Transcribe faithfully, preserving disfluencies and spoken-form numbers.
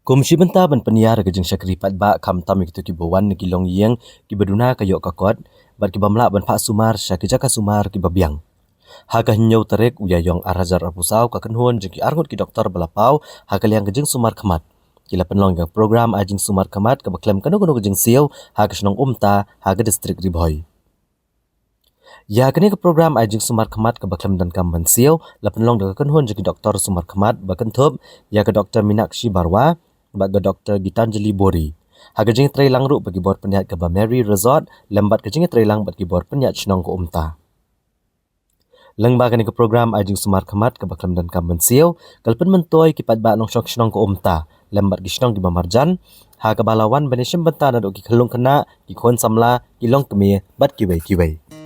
Kum shi bynta ban pynïar ka jingshakri paidbah, khamtam ïa kito kiba wan na ki longïing kiba duna ka ïoh ka kot bad ki bym lah ban phah sumar sha ki jaka sumar kiba biang. Ha ka hynñiew tarik u Ïaïong ar hajar arphew saw, ka kynhun jong ki arngut ki doktor ba la paw ha ka liang ka jingsumar khmat ki la pynlong ïa ka program ai jingsumar khmat kaba khlem kano kano ka jingsiew ha ka shnong Umta, ha ka distrik Ri Bhoi. Ïa kane ka program ai jingsumar khmat kaba khlem donkam ban siew la pynlong da ka kynhun jong ki doktor sumar khmat ba kynthup ïa ka Doktor Minakshi Barua bad ka Doktor Gitanjali Bori. Ha ka jingïatreilang ruh bad ki bor pynïaid kaba Mary Resort lem bad ka jingïatreilang bad ki bor pynïaid shnong ka Umta. Lyngba kane ka program ai jingsumar khmat kaba khlem donkam ban siew, ka la pynmyntoi ki paidbah nongshong shnong ka Umta lem bad ki shnong kiba marjan, ha kaba la wan ban ïashim bynta naduh ki khyllung khynnah, ki khun samla, ki longkmie bad kiwei kiwei.